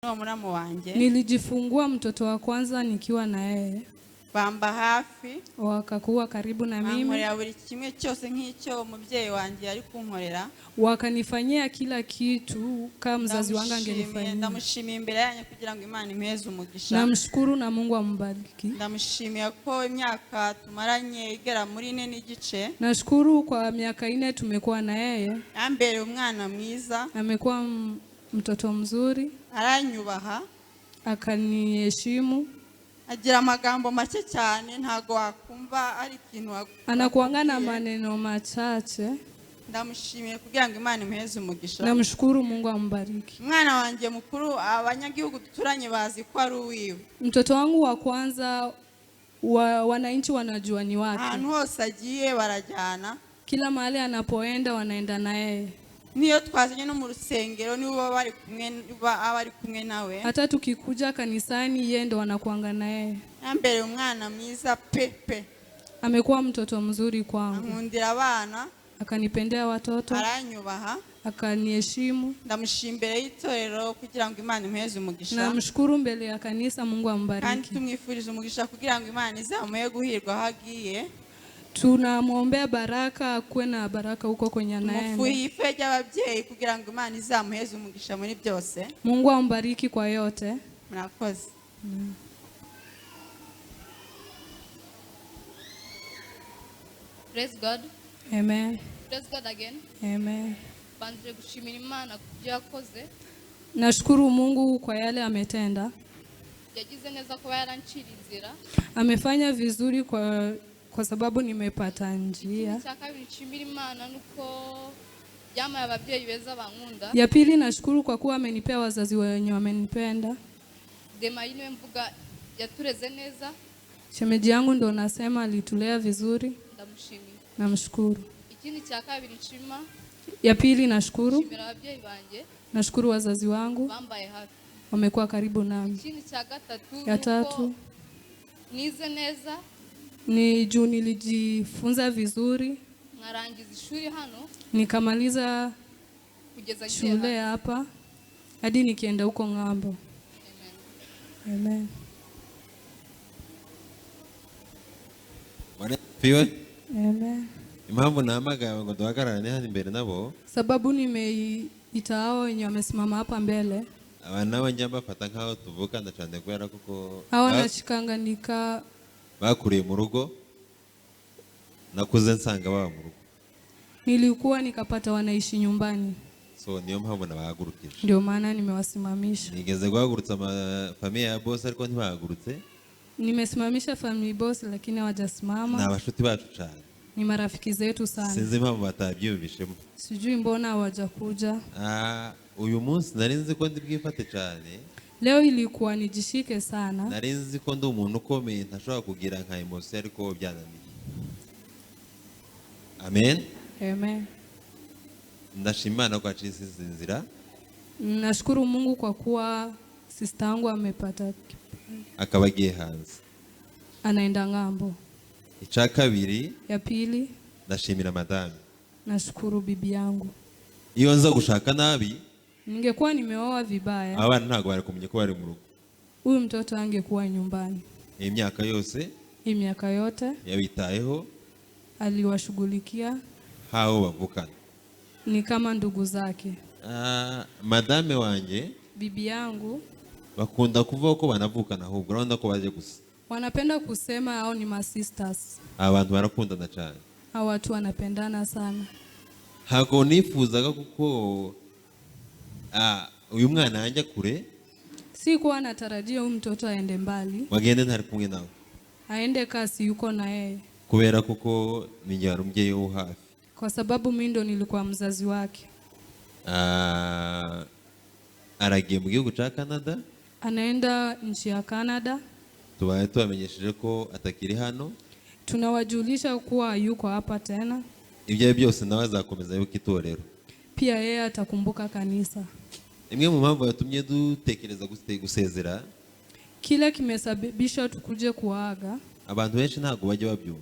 N'uwo muramu wanjye. Nilijifungua mtoto wa kwanza nikiwa na yeye, Bamba hafi. Wakakuwa karibu na mimi, Bankorera buri kimwe cyose nk'icyo umubyeyi wanjye yari kunkorera. Wakanifanyia kila kitu kama mzazi wangu Ndamushimiye. angenifanyia. Ndamushimiye imbere yanyu kugira ngo Imana imuheze umugisha. Namshukuru na Mungu ambariki. Ndamushimiye ko imyaka tumaranye igera muri 4 n'igice, Nashukuru kwa miaka 4 tumekuwa na yeye, yambereye umwana mwiza. Amekuwa mtoto mzuri, Aranyubaha. Akaniheshimu. Agira amagambo make cyane, ntago wakumva ari ikintu Anakuanga na akubwiye. Maneno machache. Ndamushimiye kugira ngo Imana imuheze umugisha. Namshukuru, Mungu ambariki. Umwana wanjye mukuru, abanyagihugu duturanye bazi ko ari uwiwe. Mtoto wangu wa kwanza wananchi wanajua ni wake. Ahantu hose agiye barajyana. Kila mahali anapoenda wanaenda na yeye. N'iyo twazanye no mu rusengero nibo baba bari kumwe, aba ari kumwe nawe. Hata tukikuja kanisani yeye ndo wanakuanga na yeye. Yambereye umwana mwiza pe pe. Amekuwa mtoto mzuri kwangu, Ankundira abana. Akanipendea watoto, Aranyubaha. Akaniheshimu. Ndamushima imbere y'itorero kugira ngo Imana imuheze umugisha. Namshukuru mbele ya kanisa, Mungu Kandi ambariki. tumwifuriza umugisha kugira ngo Imana izamuhe guhirwa aho agiye. Tunamwombea baraka, akuwe na baraka huko kwenye anaenda. Tumufuhiye ife ry'ababyeyi kugira ngo Imana izamuheze umugisha muri byose. Mungu ambariki kwa yote. Murakoze. Praise God. Amen. Praise God again. Amen. Banze gushimira Imana ku byo yakoze. Nashukuru Mungu kwa yale ametenda. Yagize neza kuba yarancira inzira. Amefanya vizuri kwa sababu nimepata njia. Icya kabiri nshimira Imana nuko yampaye ababyeyi beza bankunda. Ya pili nashukuru kwa kuwa amenipea wazazi wenye wamenipenda. Demayi niwe mvuga yatureze neza. Shemeji yangu ndo nasema alitulea vizuri, Ndamushimiye. Namshukuru. Ikindi cya kabiri nshima, Ya pili nashukuru, nshimira ababyeyi banjye nashukuru wazazi wangu bambaye hafi. Wamekuwa karibu nami. Ikindi cya gatatu Ya nuko tatu nize neza, ni juu nilijifunza vizuri, nkarangiza ishuri hano nikamaliza kugeza ngiye shule hanze. Hapa hadi nikienda huko ng'ambo. Amen. Amen. Bwana asifiwe. Amen. Impamvu nahamagawe ngo duhagararane hano imbere nabo, Sababu nimeita hao wenye wamesimama hapa mbele, aba nabo njya mbafata nk'aho tuvukana cyane kubera kuko hawa nashikanga bakuriye mu rugo, nakuze nsanga baba mu rugo. Nilikuwa nikapata wanaishi nyumbani, So niyo mpamvu nabahagurukije. Ndio maana nimewasimamisha. Nigeze guhagurutsa amafamiye ya bose ariko ntibahagurutse. Nimesimamisha family boss lakini Ni hawajasimama. abashuti bacu cyane. Ni marafiki zetu sana, Sinzi impamvu batabyiyumvishemo. Sijui mbona hawajakuja. Ah, uyu munsi nari nzi ko ndi bwifate cyane. Leo ilikuwa nijishike sana, Nari nzi ko ndi umuntu ukomeye ntashobora kugira nka emotion ariko byananiye. Amen. Amen. Ndashima Imana ko yaciye izi nzira. Nashukuru Mungu kwa kuwa sista yangu amepata, Akaba agiye hanze. Anaenda ng'ambo. Icya kabiri, Ya pili, ndashimira madame. Nashukuru bibi yangu. Iyo nza gushaka nabi, Ningekuwa nimeoa vibaya, abana ntabwo bari kumenya ko bari mu rugo. Huyu mtoto angekuwa nyumbani. Iyi myaka yose Hii miaka yote yabitayeho aliwashughulikia, nk'aho bavukana. Ni kama ndugu zake. Ah, madame wanjye Bibi yangu bakunda kuvuga ko banavukana ahubwo urabona ko baje gusa. Wanapenda kusema hao ni masisters. Abantu barakundana cyane. Hao watu wanapendana sana. Ntabwo nifuzaga kuko uyu mwana yanjya kure, Sikuwa natarajia huyu mtoto aende mbali, wagende ntari kumwe nawe, aende kasi yuko na yeye, kubera kuko ni wari umubyeyi wo hafi. Kwa sababu mimi ndo nilikuwa mzazi wake. Ah, aragiye mu gihugu cya Canada. Anaenda nchi ya Canada. Tubaye tubamenyesheje ko atakiri hano. Tunawajulisha kuwa yuko hapa tena. Ibyo ari byo byose nawe azakomeza yuko itorero. Pia yeye atakumbuka kanisa. Imwe mu mpamvu yatumye dutekereza gusezera, Kile kimesababisha tukuje kuaga, abantu benshi ntabwo bajya babyumva,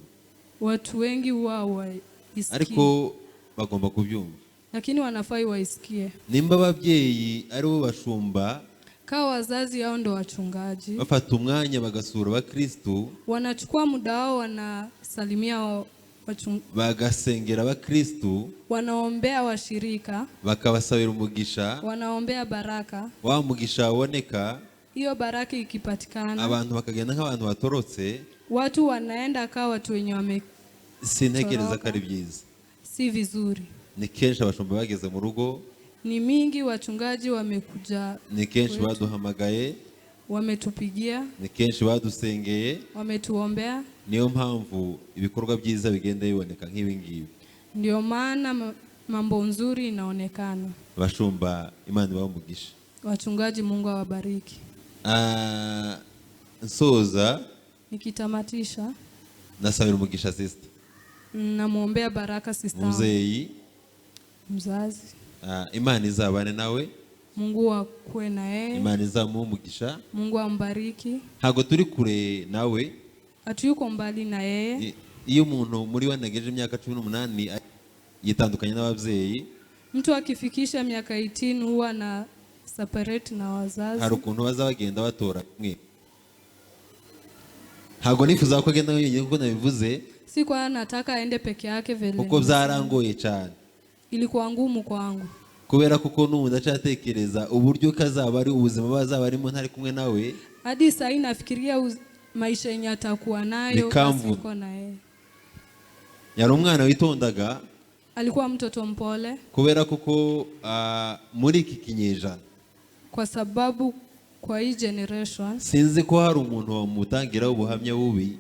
watu wengi huwa hawaisikii, ariko bagomba kubyumva. Lakini wanafai waisikie. Nimba ababyeyi ari bo bashumba, Kaa wazazi hao ndo wachungaji, bafata umwanya bagasura abakristu, wanachukua muda wao wanasalimia bagasengera abakristu, wanaombea washirika, bakabasabira umugisha. Wanaombea baraka. Wa mugisha waboneka, Hiyo baraka ikipatikana, abantu bakagenda nk'abantu batorotse, watu wanaenda kaa watu wenye wame sintekereza ko ari byiza. Si vizuri. Ni kenshi abashumba bageze mu rugo, Ni mingi wachungaji wamekuja ni kenshi kwetu, baduhamagaye, wametupigia, ni kenshi badusengeye. Wametuombea. Niyo mpamvu ibikorwa byiza bigenda biboneka nk'ibi ngibi. Ndio maana mambo nzuri inaonekana. Abashumba, Imana ibahe umugisha. Wachungaji, Mungu awabariki. Ah, nsoza, Nikitamatisha, nasabira umugisha sister, namwombea baraka sister wangu, umubyeyi. Mzazi. Ah, Imana izabane nawe. Mungu akuwe na yeye, Imana izamuhe umugisha. Mungu ambariki. Ntabwo turi kure nawe. Hatuyuko mbali na yeye. Iyo umuntu muri we anagejeje imyaka 18 yitandukanye n'ababyeyi, Mtu akifikisha miaka 18 huwa na separate na wazazi. Hari ukuntu baza bagenda batora kumwe. Ntabwo nifuza ko agenda wenyine kuko nabivuze, Si kwa nataka aende peke yake vile kuko nimesema. byarangoye cyane. Ilikuwa ngumu kwangu Kubera kuko n'ubu ndacyatekereza uburyo kazaba ari ubuzima bazaba arimo ntari kumwe nawe. Hadi saa hii nafikiria maisha yenye atakuwa nayo Bikamvuna. asiko na yeye. Yari umwana witondaga, Alikuwa mtoto mpole, kubera kuko muri iki kinyejana, kwa sababu kwa hii generation, sinzi ko hari umuntu wamutangiraho ubuhamya bubi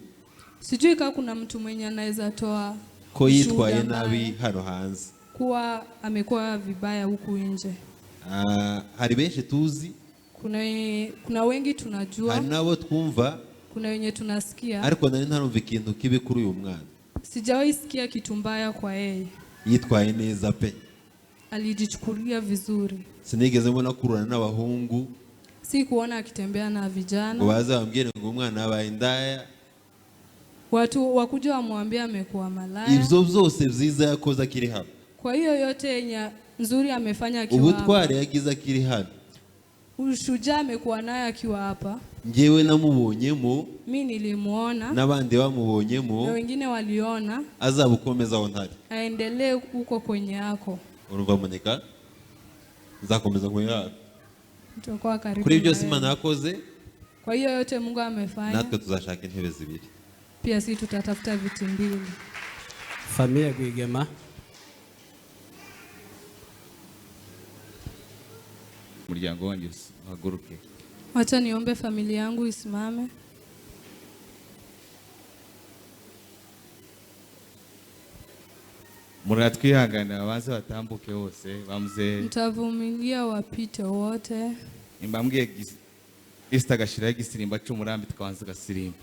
sijui kama kuna mtu mwenye anaweza toa ko yitwaye ushuhuda nabi mbaya hano hanze. Kuwa amekuwa vibaya huku nje. Ah, hari benshi tuzi, Kuna wengi tunajua, hari n'abo twumva, kuna wenye tunasikia. Ariko nari ntarumva ikintu kibi kuri uyu mwana. Sijawahi sikia kitu mbaya kwa yeye. Yitwaye neza pe. Alijichukulia vizuri. Sinigeze mbona akururana n'abahungu Si kuona akitembea na ngo vijana, baze bambwire ngo umwana yabaye indaya. Watu wakuja wamwambia amekuwa malaya. Ibyo byose byiza yakoze akiri hano, Kwa hiyo yote yenye nzuri amefanya akiwa hapa, ubutwari yagize akiri hano, ushujaa amekuwa naye akiwa hapa, ngewe namubonyemo, mi nilimuona n'abandi bamubonyemo, na wengine waliona, azabukomeza aho ntari. Aendelee huko kwenye yako. Urumva Monica, nzakomeza kuri hafi. Tutakuwa karibu Kuri na byose wewe. Imana yakoze, Kwa hiyo yote Mungu amefanya, natwe tuzashaka intebe zibiri. Pia sisi tutatafuta viti mbili. Famille Rwigema. Umuryango wanjye uhaguruke. Wacha niombe familia yangu isimame. Muratwihanganira babanze batambuke bose bamuze. Mtavumilia wapite wote. Nimbambwiye Esther agashyiraho igisirimba cy'umurambi tukabanza tugasirimba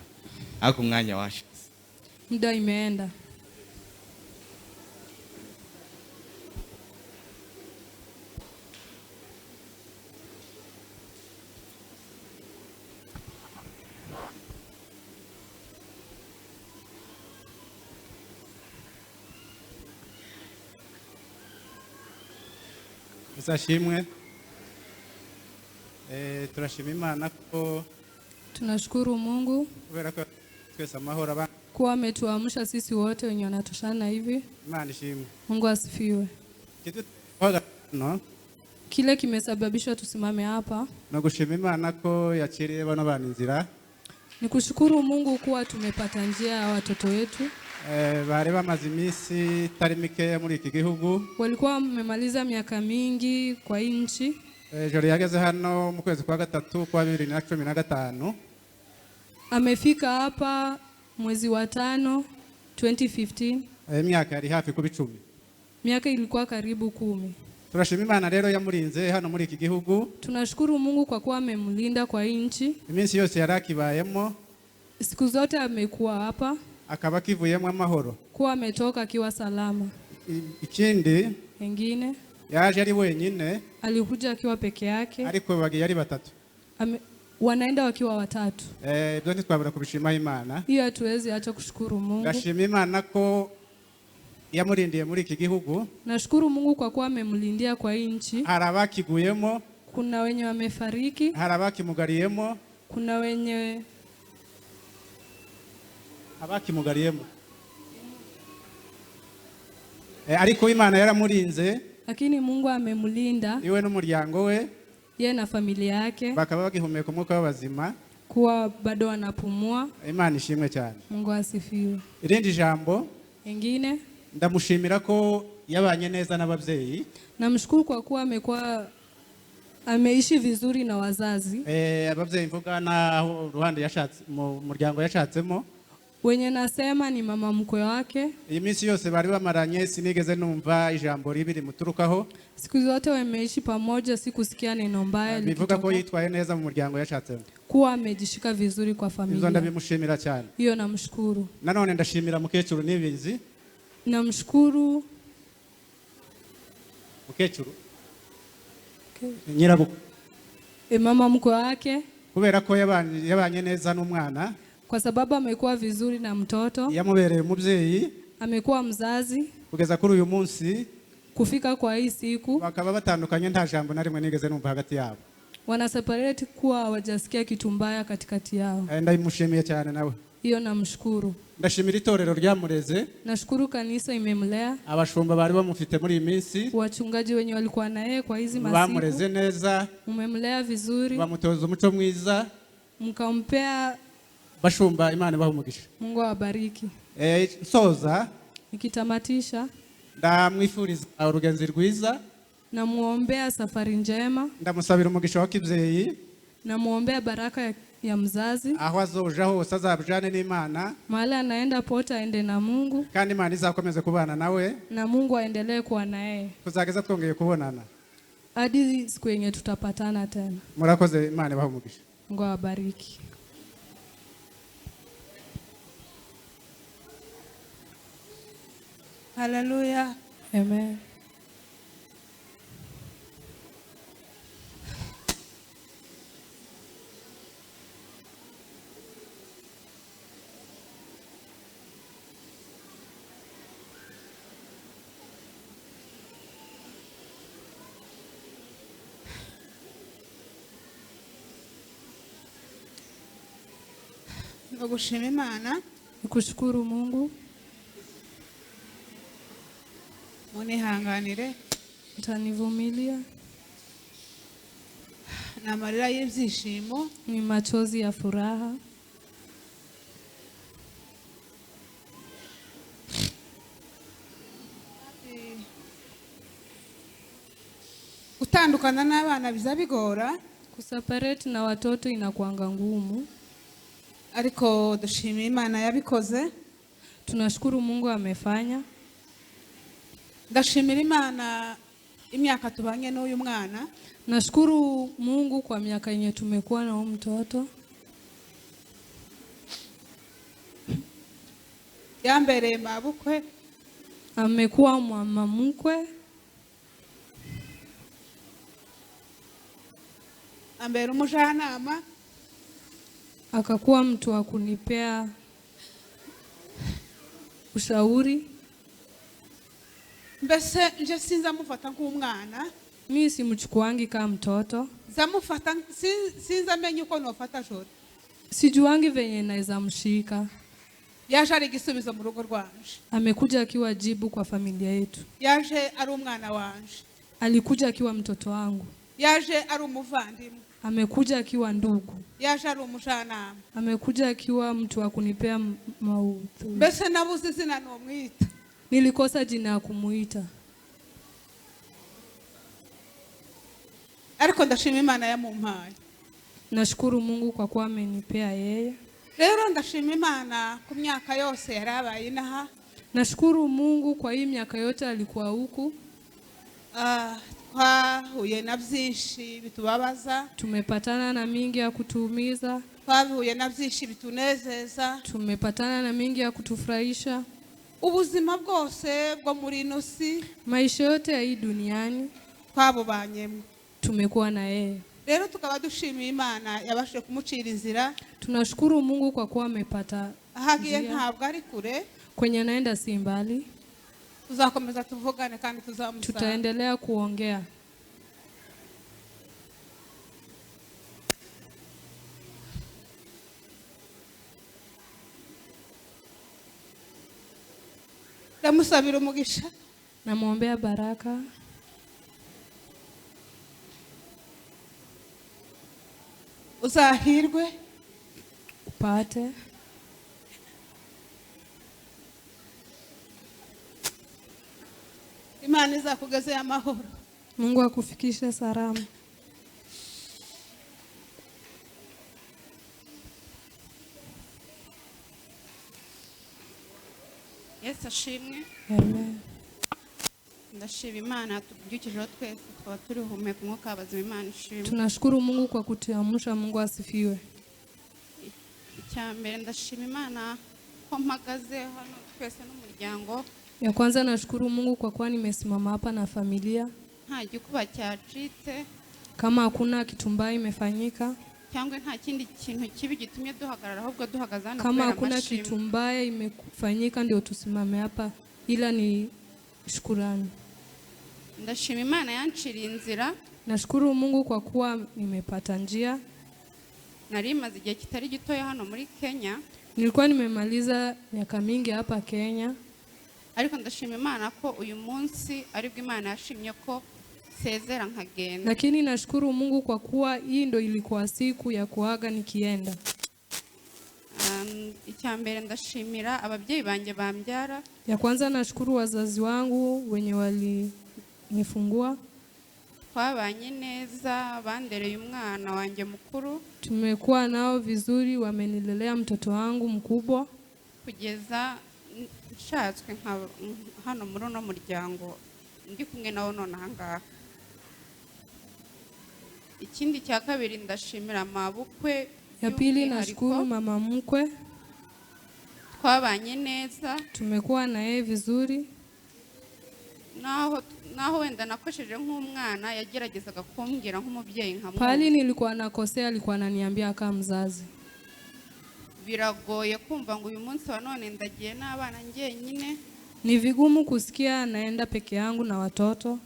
ariko umwanya washize. Muda imeenda. Uzashimwe. Turashima Imana ko Tunashukuru Mungu kubera ko twese amahoro abana. Kuwa ametuamsha sisi wote wenye wanatoshana hivi. Imana ishimwe. Mungu asifiwe. Kitu no Kile kimesababisha tusimame hapa no gushima Imana ko yakiriye bano bana inzira. Ni kushukuru Mungu kuwa tumepata njia ya watoto wetu. Bari bamaze iminsi itari mikeya muri iki gihugu. Walikuwa wamemaliza miaka mingi kwa hii nchi. Joro yageze hano mu kwezi kwa gatatu kwa 2015. Amefika hapa mwezi wa 5 2015. Imyaka yari hafi kuba 10. Miaka ilikuwa karibu 10. Turashima Imana rero yamurinze hano muri iki gihugu. Tunashukuru Mungu kwa kuwa amemlinda kwa hii nchi. Iminsi yose yari akibayemo. Siku zote amekuwa hapa. Akaba akivuyemo amahoro. Kuwa ametoka akiwa salama. Ikindi, Wengine yaje ari wenyine. Alikuja akiwa peke yake. Ariko bagiye ari batatu. Wanaenda wakiwa watatu. Ibyo ntitwabura kubishima Imana. Hiyo hatuwezi acha kushukuru Mungu. Ndashima Imana ko yamurindiye muri iki gihugu. Nashukuru Mungu kwa kuwa amemlindia kwa hii nchi. Hari abakiguyemo. Kuna wenye wamefariki, hari abakimugariyemo, kuna wenye abakimugariyemo. Ariko Imana yaramurinze, lakini Mungu amemlinda iwe n'umuryango we, ye na familia yake bakaba bagihumeka umwuka w'abazima. kuwa bado wanapumua. Imana ishimwe cyane. Mungu asifiwe. Irindi jambo, Ingine, ndamushimira ko yabanye neza n'ababyeyi. Namshukuru kwa kuwa ameishi vizuri na wazazi. Ababyeyi mvuga naho ruhande yashatse mu muryango yashatsemo. Wenye nasema ni mama mkwe wake. Iyi minsi yose bari bamaranye sinigeze numva ijambo ribi rimuturukaho. Siku zote wameishi pamoja, sikusikia neno mbaya bivuga ko likitoka, yitwaye neza mu muryango yashatsemo. kuwa amejishika vizuri kwa Ibyo familia. ndabimushimira cyane. Hiyo namshukuru. Nanone ndashimira mukecuru Nibizi. Namshukuru Mukecuru nyirabukwe, mama mkwe wake kubera ko yabanye neza n'umwana, kwa sababu amekuwa vizuri na mtoto, yamubereye umubyeyi amekuwa mzazi kugeza kuri uyu munsi. Kufika kwa hii siku bakaba batandukanye, nta jambo na rimwe nigeze numva hagati yabo. Wanaseparate kuwa hawajasikia kitu mbaya katikati yao. Ndamushimiye cyane nawe. Hiyo namshukuru. Ndashimira itorero ryamureze. Nashukuru kanisa imemlea. Abashumba bari bamufite muri iyi minsi, wachungaji wenye walikuwa na yeye kwa hizi masiku bamureze neza, umemlea vizuri, bamutoza umuco mwiza. mkampea. Bashumba, Imana ibahe umugisha. Mungu awabariki. Nsoza, Nikitamatisha, ndamwifuriza urugenzi rwiza, namuombea safari njema, ndamusabira umugisha wa kibyeyi, namuombea baraka ya mzazi, aho azoja hose azabujane n'Imana, mahali anaenda pote aende na Mungu, kandi Imana izakomeze kubana nawe na Mungu aendelee kuwa na yeye kuzageza twongeye kubonana hadi siku yenye tutapatana tena. Murakoze, Imana ibahe umugisha. Mungu awabariki. Haleluya. Amen. Gushima Imana. Nikushukuru Mungu. Munihanganire. Mtanivumilia. Ni amarira y'ibyishimo. Ni machozi ya furaha. Gutandukana n'abana biza bigora. Kuseparate na watoto inakuanga ngumu. Ariko dushimiye Imana yabikoze. Tunashukuru Mungu amefanya. Ndashimira Imana imyaka tubanye n'uyu mwana. Nashukuru Mungu kwa miaka yenye tumekuwa na huyu mtoto. Yambereye mabukwe. Amekuwa mama mkwe. Ambera umujyanama. Akakuwa mtu wa kunipea ushauri. Mbese nje sinzamufata nk'umwana. Mimi simchukuangi kama mtoto. Zamufata sinzamenye uko nofata joro. Sijuangi venye naweza mshika. Yaje ari igisubizo mu rugo rwanje. Amekuja akiwa jibu kwa familia yetu. Yaje ari umwana wanje. Alikuja akiwa mtoto wangu. Yaje ari umuvandimwe. Amekuja akiwa ndugu. Yaje ari umujyanama. Amekuja akiwa mtu wa kunipea maudhui. Mbese nabuze izina nomwita. Nilikosa jina ya kumuita. Ariko ndashima Imana yamumpaye. Nashukuru Mungu kwa kuwa amenipea yeye. Rero ndashima Imana ku myaka yose yarabaye inaha. Nashukuru Mungu kwa hii miaka yote alikuwa huku. Twahuye na byinshi bitubabaza. Tumepatana na mingi ya kutuumiza. Twahuye na byinshi bitunezeza. Tumepatana na mingi ya kutufurahisha. Ubuzima bwose bwo muri ino si, maisha yote ya hii duniani twabubanyemo. Tumekuwa na yeye. Rero tukaba dushimiye Imana yabashije kumucira inzira. Tunashukuru Mungu kwa kuwa amepata. Ahagiye ntabwo ari kure. Kwenye naenda si mbali. Tuzakomeza tuvugane kandi tuzamusanga. Tutaendelea kuongea. Ndamusabira umugisha. Namwombea baraka. Uzahirwe. Upate. Imana izakugeze amahoro. Mungu akufikishe salama. Yesu ashimwe. Amen. Ndashima Imana tubyukijeho twese tukaba turi humeka umwuka w'abazima. Imana ishimwe. Tunashukuru Mungu kwa kutuamsha. Mungu asifiwe. Icya mbere ndashima Imana ko mpagaze hano twese n'umuryango. Ya kwanza nashukuru Mungu kwa kuwa nimesimama hapa na familia. Nta gikuba cyacitse. Kama hakuna kitu mbaya imefanyika. Cyangwa nta kindi kintu kibi gitumye duhagarara, ahubwo duhagaze hano Kama kubera hakuna amashimwe. kitu mbaya imefanyika ndio tusimame hapa, ila ni shukurani. Ndashima Imana yanciriye inzira. Nashukuru Mungu kwa kuwa nimepata njia. Nari maze igihe kitari gitoya hano muri Kenya. Nilikuwa nimemaliza miaka mingi hapa Kenya. Ariko ndashima Imana ko uyu munsi aribwo Imana yashimye ko sezera nkagenda. Lakini nashukuru Mungu kwa kuwa hii ndo ilikuwa siku ya kuaga nikienda. Icya mbere ndashimira ababyeyi banjye bambyara. Ya kwanza nashukuru wazazi wangu wenye walinifungua. Twabanye neza, bandereye umwana wanjye mukuru. Tumekuwa nao vizuri, wamenilelea mtoto wangu mkubwa. Kugeza nshatswe hano muri uno muryango ndi kumwe nawo none aha ngaha. Ikindi cya kabiri ndashimira mabukwe. Ya pili nashukuru mama mkwe. Twabanye neza. Tumekuwa na yeye vizuri. Naho wenda nakosheje nk'umwana yageragezaga kumbwira nk'umubyeyi nkamwumva. Pali nilikuwa nakosea alikuwa ananiambia kama mzazi. Biragoye kumva ngo uyu munsi wa none ndagiye n'abana njyenyine. Ni vigumu kusikia naenda peke yangu na watoto.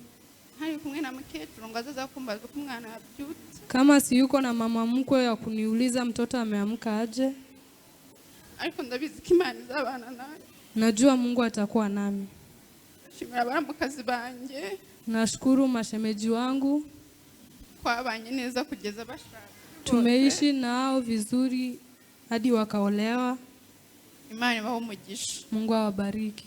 Ntari kumwe na mukecuru ngo azaza kumbaza uko umwana yabyutse. Kama si yuko na mama mkwe ya kuniuliza mtoto ameamka aje. Ariko ndabizi ko Imana izabana nanjye. Najua Mungu atakuwa nami. Ndashimira abaramukazi banjye. Nashukuru mashemeji wangu. Twabanye neza kugeza bashaka. Tumeishi nao vizuri hadi wakaolewa. Imana ibahe umugisha. Mungu awabariki.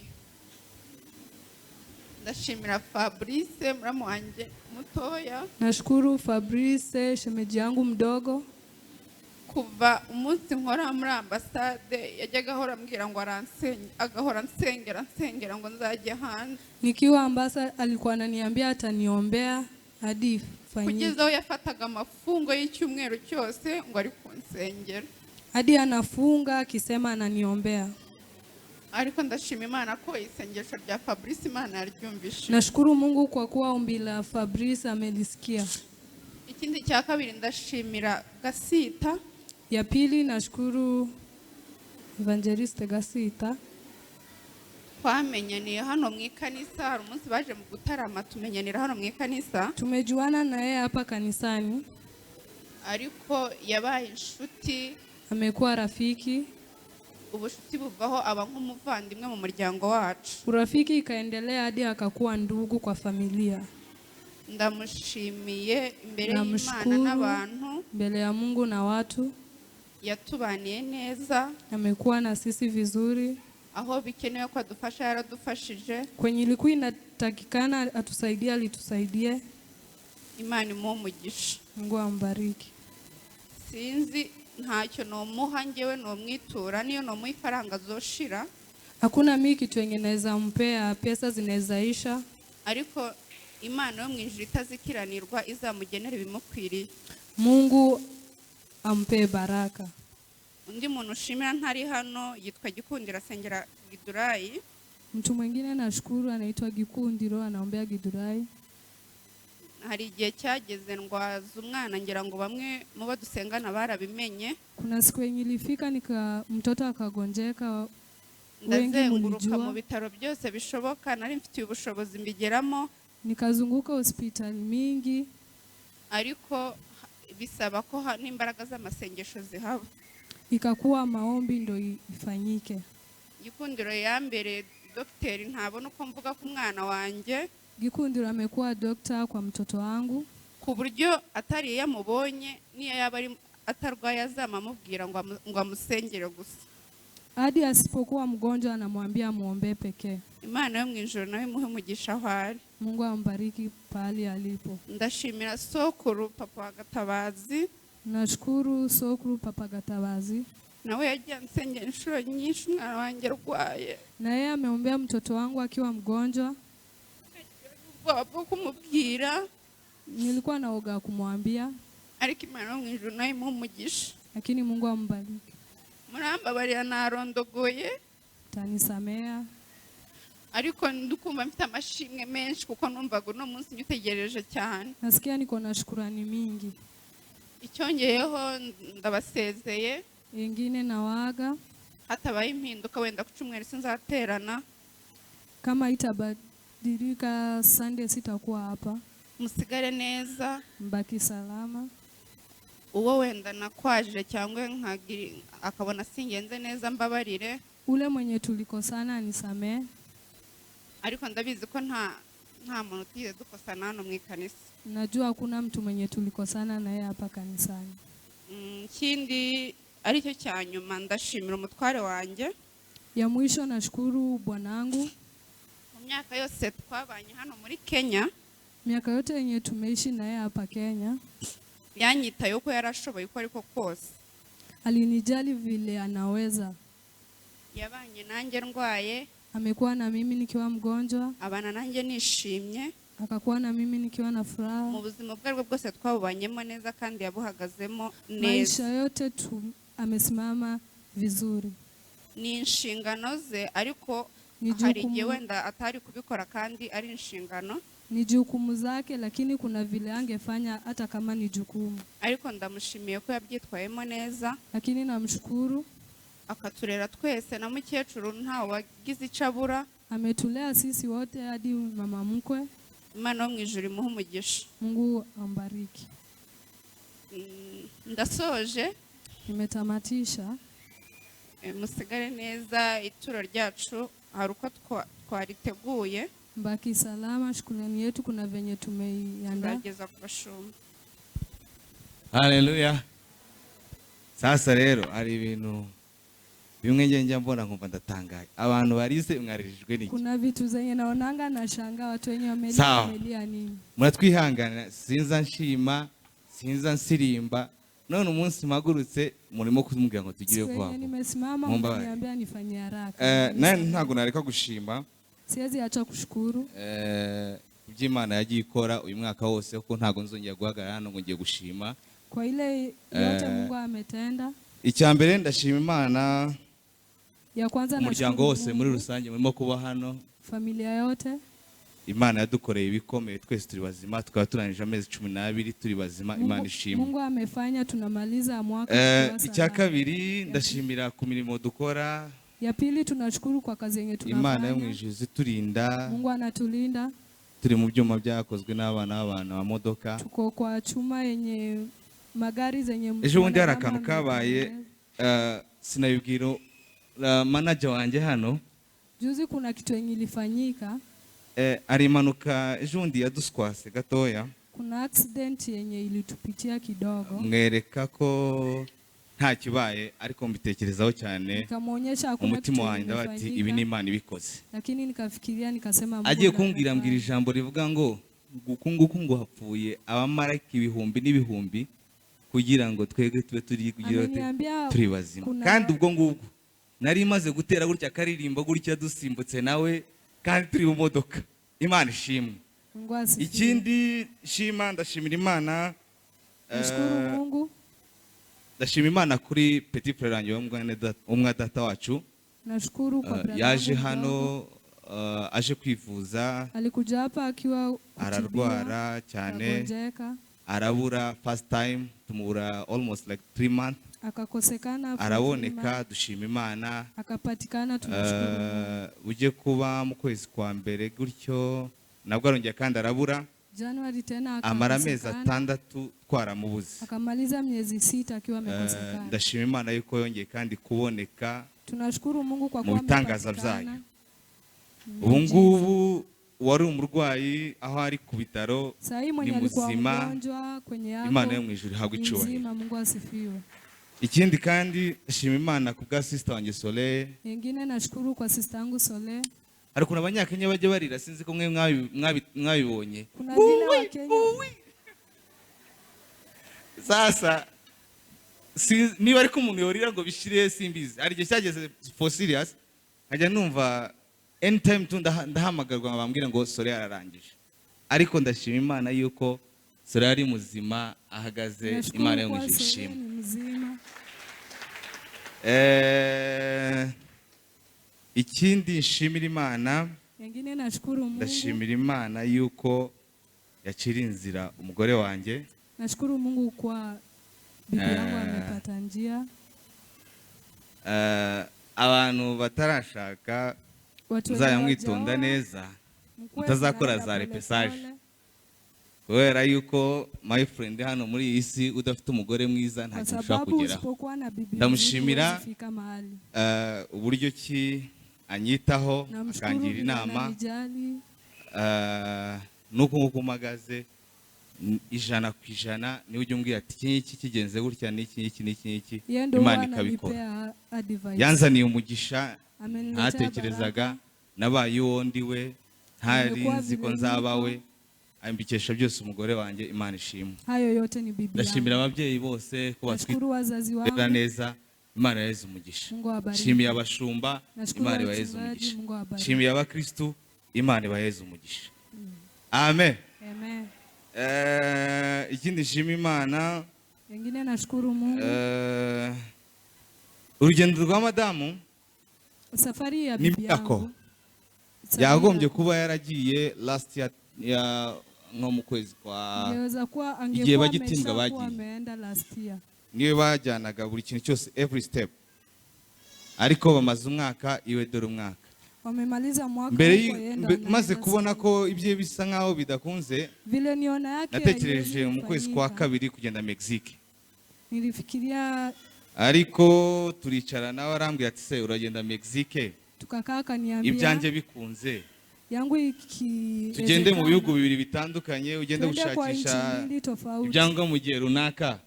Ndashimira Fabrice muramu wanjye mutoya. Nashukuru Fabrice shemeji yangu mdogo. Kuva umunsi nkora muri ambasade yajyaga ahora ambwira ngo aransenge, agahora ansengera ansengera ngo nzajye hanze. Nikiwa ambasade alikuwa ananiambia ataniombea hadi ifanyike. Kugeza aho yafataga amafungo y'icyumweru cyose ngo ari kunsengera. Hadi anafunga akisema ananiombea. Ariko ndashima Imana ko isengesho rya Fabrice Imana yaryumvise. Nashukuru Mungu kwa kuwa ombi la Fabrice amelisikia. Ikindi cya kabiri ndashimira Gasita. Ya pili nashukuru Evangeliste Gasita. Twamenyaniye hano mu ikanisa, hari umunsi baje mu gutarama tumenyanira hano mu ikanisa. Tumejuana na yeye hapa kanisani. Ariko yabaye inshuti. Amekuwa rafiki. Ubushuti buvaho aba nk'umuvandimwe mu muryango wacu. Urafiki ikaendelea hadi akakuwa ndugu kwa familia. Ndamushimiye imbere y'Imana Namshukuru n'abantu. mbele ya Mungu na watu. Yatubaniye neza. Amekuwa na sisi vizuri. Aho bikenewe ko adufasha yaradufashije. Kwenye ilikuwa inatakikana atusaidie alitusaidie. Imana imuhe umugisha. Mungu ambariki. Sinzi ntacyo nomuha njyewe nomwitura niyo nomuha ifaranga zoshira. Hakuna mimi kitu yenye naweza mpea, pesa zinawezaisha. Ariko Imana yo mu ijuru itazikiranirwa izamugenera ibimukwiriye. Mungu ampe baraka. Undi muntu ushimira ntari hano yitwa Gikundiro asengera Githurai. Mtu mwingine nashukuru anaitwa Gikundiro anaombea Githurai. Hari igihe cyageze ndwaza umwana ngira ngo bamwe mu bo dusengana barabimenye. Kuna siku yenye ilifika nika mtoto akagonjeka, wengi Ndazenguruka mu mulijua. bitaro byose bishoboka nari mfitiye ubushobozi mbigeramo. Nikazunguka hospitali mingi. Ariko bisaba ko n'imbaraga z'amasengesho zihaba. Ikakuwa maombi ndo ifanyike. Gikundiro ya mbere Dogiteri ntabona uko mvuga ku mwana wanjye. Gikundiro amekuwa dokta kwa mtoto wangu, Ku buryo atari iyo amubonye, niyo yaba ari atarwaye, azamamubwira ngo amusengere gusa. Hadi asipokuwa mgonjwa anamwambia muombee pekee. Imana yo mu ijuru nawe imuhe umugisha aho ari. Mungu ambariki pahali alipo. Ndashimira sokuru, papa wa Gatabazi. Nashukuru sokuru, papa Gatabazi, Nawe yagiye ansengera inshuro nyinshi umwana wanjye arwaye. Na yeye ameombea mtoto wangu akiwa mgonjwa. Ubwoba bwo kumubwira. Nilikuwa na woga kumwambia, Ariko Imana yo mu ijuru nawe imuhe umugisha. Lakini Mungu ambariki. Murambabarira narondogoye. Tanisamea. Ariko ndikumva mfite amashimwe menshi kuko numvaga uno munsi nyutegereje cyane. Nasikia niko na shukurani mingi. Icyongeyeho, ndabasezeye. Ingine nawaga. Hatabaye impinduka, wenda ku cyumweru sinzaterana. Kama itabadilika, Sunday sitakuwa hapa. Musigare neza. Mbaki salama. Uwo wenda nakwaje cyangwa nkagira akabona singenze neza, mbabarire. Ule mwenye tulikosana nisamee. Ariko ndabizi ko nta muntu tugize dukosana hano mu ikanisa. Najua hakuna mtu mwenye tulikosana naye hapa kanisani. Ikindi aricyo cya nyuma, ndashimira umutware wanjye. Ya mwisho, nashukuru bwanangu. Mu myaka yose twabanye hano muri Kenya, Miaka yote yenye tumeishi naye hapa Kenya, yanyitaye uko yarashoboye uko ariko kose. Alinijali vile anaweza. Yabanye nanjye ndwaye, Amekuwa na mimi nikiwa mgonjwa, abana nanjye nishimye. Akakuwa na mimi nikiwa na furaha. Mu buzima ubwo aribwo bwose twabubanyemo neza kandi yabuhagazemo Maisha neza. yote amesimama vizuri. Ni inshingano ze, ariko Ni hari igihe jukumu, wenda atari kubikora kandi ari inshingano. Ni jukumu zake, lakini kuna vile angefanya hata kama ni jukumu. Ariko ndamushimiye ko yabyitwayemo neza. Lakini namshukuru. Akaturera twese na mukecuru, ntawe wagize icyo abura. Ametulea sisi wote hadi mama mkwe. Imana yo mu ijuru imuhe umugisha. Mungu ambariki. Ndasoje. Nimetamatisha. Musigare neza, ituro ryacu hari uko twariteguye. Mbaki salama, shukrani yetu kuna venye tumeiandaa. Tuzageza ku bashumba. Haleluya. Sasa rero hari ibintu bimwe njye njya mbona nkumva ndatangaye, abantu barize mwaririjwe n'iki? Kuna vitu zenye naonanga nashangaa watu wenye wamelia, Sawa. wamelia nini? Muratwihanganira, sinza nshima, sinza nsirimba, none umunsi mpagurutse murimo kumubwira ngo tugire Siku vuba yenye vuba. nimesimama Mumbabarire. mkaniambia nifanye haraka. Nawe ntabwo nareka gushima. Siwezi acha kushukuru. Iby'Imana yagiye ikora uyu mwaka wose, kuko ntabwo nzongera guhagarara hano ngo ngiye gushima. Kwa ile yote Mungu ametenda. Icya mbere, ndashima Imana, Ya kwanza umuryango nashukuru wose muri Mungu, rusange murimo kuba hano. Familia yote. Imana yadukoreye ibikomeye, twese turi bazima, tukaba turangije amezi 12 turi bazima. Imana ishimwe. Mungu amefanya tunamaliza mwaka tukiwa Icya salama. kabiri, ndashimira ku mirimo dukora. Ya pili, tunashukuru kwa kazi yenye Imana yo mu tunafanya. ijuru iturinda. Mungu anatulinda. Turi mu byuma byakozwe n'abana b'abantu amamodoka. Tuko kwa chuma yenye magari zenye Ejo bundi hari mwanadamu akantu kabaye, ametengeneza. sinabibwira manager wanjye hano. Juzi kuna kitu yenye ilifanyika. Hari impanuka ejo bundi yaduswase gatoya. Kuna accident yenye ilitupitia kidogo. Mwereka ko nta kibaye, ariko mbitekerezaho cyane Nikamwonyesha hakuna umutima kitu wanjye, ndavuga ati ibi ni imefanyika. Imana ibikoze. Lakini nikafikiria nikasema Mungu Agiye ndiye kumbwira, mbwira amefanya. ijambo rivuga ngo nguku nguku ngo hapfuye abamarayika ibihumbi n'ibihumbi kugira ngo twebwe tube turi kugira ute? Ameniambia Turi bazima. kuna Kandi ubwo ngubwo nari maze gutera gutya akaririmbo gutya, dusimbutse nawe kandi turi mu modoka. Imana ishimwe. Mungu asifiwe. Ikindi shima, ndashimira Imana, Nashukuru Mungu. ndashima Imana kuri petit frère wanjye w'umwa data wacu. Nashukuru kwa brother Yaje wangu hano mdogo. aje kwivuza. Alikuja hapa akiwa kutibiwa, Ararwara cyane, akagonjeka, arabura first time, tumubura almost like 3 months. Akakosekana for Araboneka, 3 months. dushima Imana. Akapatikana, tunashukuru Mungu. Ujye kuba mu kwezi kwa mbere gutyo nabwo arongera kandi arabura. Januari tena Amara amezi akakosekana. 6 twaramubuze. Akamaliza miezi 6 akiwa amekosekana. Ndashima Imana yuko yongeye kandi kuboneka Tunashukuru Mungu kwa mu kuwa bitangaza amepatikana. byayo. Ubu ngubu wari umurwayi aho ari ku bitaro Sahii mwenye ni alikuwa muzima. mgonjwa kwenye yako Imana yo mu ijuru ihabwe ni icyubahiro. mzima, Mungu asifiwe. Ikindi kandi shima Imana ku bwa sister wanjye Soleil. Nyingine nashukuru kwa sister yangu Sole. Hari ukuntu Abanyakenya bajya barira, sinzi ko mwe mwabibonye. Kuna vile wa Kenya Sasa niba ariko umuntu yorira ngo bishire simbizi, hari igihe cyageze for serious nkajya numva anytime tu ndahamagarwa ngo bambwire ngo Soleil ararangije, ariko ndashima Imana yuko Soleil ari muzima ahagaze. Nashukuru Imana yo mu kwa ijuru Sole ishimwe. ni mzima. Ikindi nshimira Imana, Nyingine nashukuru Mungu. ndashimira Imana yuko yacira inzira umugore wanjye. Nashukuru Mungu kwa bibi yangu Eh. amepata njia. Abantu batarashaka Watu wenye muzajya mwitonda hawajaoa, neza, mkuwe mutazakora mnaenda za pole repêchage. pole. Kubera yuko, my friend, hano muri iyi si udafite umugore mwiza nta Kwa kintu ushobora sababu kugeraho. usipokuwa na bibi mzuri Ndamushimira huwezi fika mahali. Uburyo ki anyitaho, Namshukuru akangira vile inama. ananijali. Nuko nguko mpagaze 100% niwe ujya umbwira ati iki ngiki kigenze gutya n'iki n'iki n'iki n'iki, Yeye ndo huwa Imana ikabikora. ananipea advice. Yanzaniye umugisha Ameniletea ntatekerezaga. baraka. Nabaye uwo ndi we ntari Nimekuwa nzi ko vile nzaba niko. we, ambikesha byose umugore wanjye. Imana ishimwe. Hayo yote ni bibi Ndashimira yangu. ababyeyi bose ko Nashukuru wazazi batwitera wangu. neza, Imana ibaheze umugisha. Mungu awabariki. Nshimiye abashumba, Nashukuru Imana ibaheze wachungaji, umugisha. Mungu awabariki. Nshimiye abakristu, Imana ibaheze umugisha. Amen. Amen. Ikindi nshima Imana, Wengine nashukuru Mungu. Urugendo rwa madamu Safari ya ni bibi miracle. yangu. Safari Yagombye kuba yaragiye last year ya nko mu kwezi kwa Ingeweza kuwa igihe angekuwa bagitimbwa ameshakuwa bagiye ameenda last year. niwe bajyanaga buri kintu cyose, every step, ariko bamaze umwaka iwe, dore umwaka. Wamemaliza mwaka Mbere huko yeye ndo maze anaenda kubona sasa. ko ibye bisa nkaho bidakunze, Vile niona yake natekereje haiwezi mu kwezi kwa kufanyika. kabiri kugenda Mexique. Nilifikiria Ariko turicara nawe arambwira ati: "Se uragenda Mexique, tukakaa, akaniambia ibyanjye bikunze, yangu iki tugende mu bihugu bibiri bitandukanye, ugende tuende kwa nchi gushakisha mbili tofauti, ibyangombwa mu gihe runaka,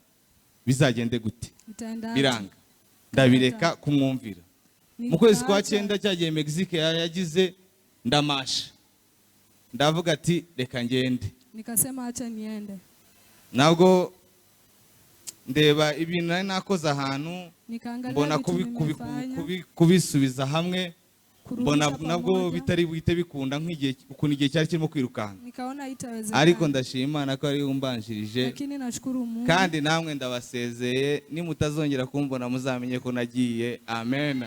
bizagende gute?" itaenda aje? Biranga, ndabireka kumwumvira. Mu kwezi kwa Nikaacha. cyenda cyagiye Mexique yagize, ndamasha, ndavuga ati reka ngende. Nikasema acha niende. Ntabwo ndeba ibintu nari nakoze ahantu, Nikaangalia mbona vitu nimefanya, kubisubiza hamwe, mbona kurudisha nabwo pamoja, bitari buhite bikunda nk'igihe ukuntu igihe cyari kirimo kwirukanka. Nikaona itawezekana. Ariko ndashima Imana ko ariyo umbanjirije. Lakini nashukuru Mungu. Kandi namwe ndabasezeye, nimutazongera kumbona muzamenye ko nagiye. Amen.